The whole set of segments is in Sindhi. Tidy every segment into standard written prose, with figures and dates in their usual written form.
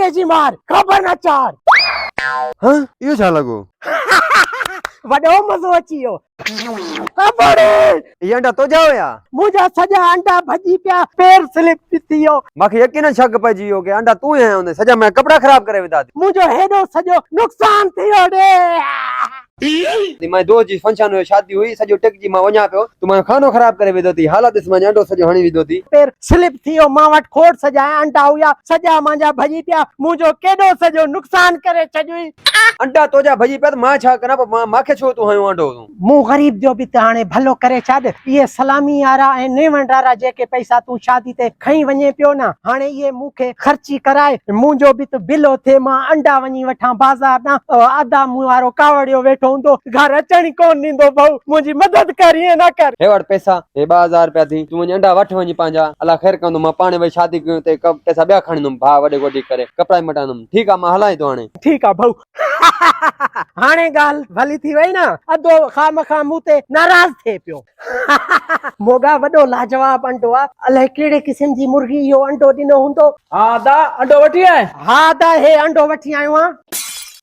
موڳي جي مار، خبر نه چار. ها اهو ڇا لڳو؟ وڏو مزو اچي ويو. ابڙي! اهي انڊا تنهنجا هيا؟ منهنجا سڄا انڊا ڀڄي پيا، پير سلپ به ٿي ويو. مان کي يقينن شڪ پئجي ويو ڪي انڊا تون ئي هنيا هوندين، سڄا منهنجا ڪپڙا خراب ڪري وڌا اٿئي. منهنجو هيڏو سڄو نقصان ٿي ويو ڙي. منهنجي دوست جي فنڪشن هيو، شادي هئي، سڄو ٽڪجي مان وڃان پيو، تون منهنجو خانو خراب ڪري وڌو اٿئي، حالت ڏس منهنجو انڊو سڄو هڻي وڌو اٿئي. پير سلپ ٿي ويو، مان وٽ کوڙ سڄا انڊا هيا، سڄا منهنجا ڀڄي پيا، منهنجو ڪيڏو سڄو نقصان ڪري ڇڏيوئي. انڊا تنهنجا ڀڄي پيا ته مان ڇا ڪران، پوء مان کي ڇو تون هنيو انڊو تون. مون غريب جو به ته هاڻي ڀلو ڪري ڇڏ، اهي سلامي وارا ۽ نيوڻ وارا جيڪي پئسا تون شادي تي کڻي وڃين پيو نه، هاڻي اهي مون کي خرچي ڪراء، منهنجو به ته بلو ٿئي، مان انڊا وڃي وٺان بازار ڏانهن، ادا مون وارو ڪاوڙيو ويٺو هوندو، گهر اچڻ ئي ڪونه ڏيندو، ڀائو منهنجي مدد ڪر ائين نه ڪر. هي وٺ پئسا، هي 2000 رپيا ٿي، تون وڃي انڊا وٺ وڃي پنهنجا، الله خير ڪندو، مان پاڻهي وئي شادي ڪيون تي پئسا ٻيا کڻيندم، ڀاء وڏي گوڏي ڪري ڪپڙا ئي مٽائيندم، ٺيڪ آ مان هلان ئي ٿو هاڻي. ٺيڪ آ ڀائو. هاڻي ڳالهه ڀلي ٿي وئي نه، ادو خامخواه مون تي ناراض ٿئي پيو. موڳا وڏو لاجواب انڊو آ، الائي ڪهڙي قسم جي مرغي اهو انڊو ڏنو هوندو. ها ادا انڊو وٺي آئين؟ ها ادا هي انڊو وٺي آيو آهيان.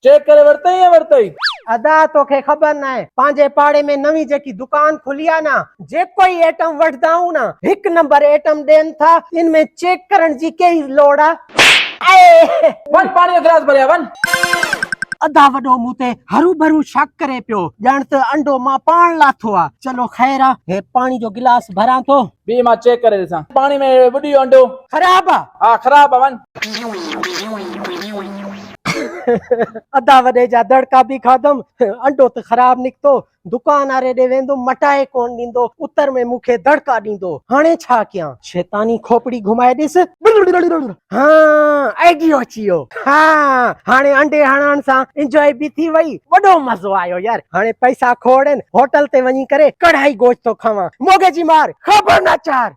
چيڪ ڪري ورتئي يا ورتئي؟ ادا توکي خبر ناهي پنهنجي پاڙي ۾ نوين جيڪي دڪان کلي آ نه جيڪو ئي ايٽم وٺندا آهيون نه هڪ نمبر ايٽم ڏين ٿا ان ۾ چيڪ ڪرڻ جي ڪهڙي لوڙ آ. وڃ پاڻي جو گلاس ڀري آ وڃ. ادا وڏو مون تي هروڀرو شڪ ڪري پيو ڄڻ ته انڊو مان پاڻ لاٿو آ. چلو خير آ هي پاڻي جو گلاس ڀران ٿو. بيهه مان چيڪ ڪري ڏسان. پاڻي ۾ ٻڏي ويو انڊو. خراب آ. ها خراب آ وڃ. ادا وڏي جا دڙڪا به کاڌم انڊو ته خراب نڪتو. دڪان واري ڏي ويندم مٽائي ڪونه ڏيندو اتر ۾ مون کي دڙڪا ڏيندو هاڻي ڇا ڪيان شيطاني کوپڙي گهمائي ڏس ها آئيڊيو اچي ويو ها هاڻي انڊي هڻڻ سان انجوائي به ٿي وئي وڏو مزو آيو يار هاڻي پئسا کوڙ آهن هوٽل تي وڃي ڪري ڪڙهائي گوشت ٿو کاوان موڳي جي مار خبر نه چار.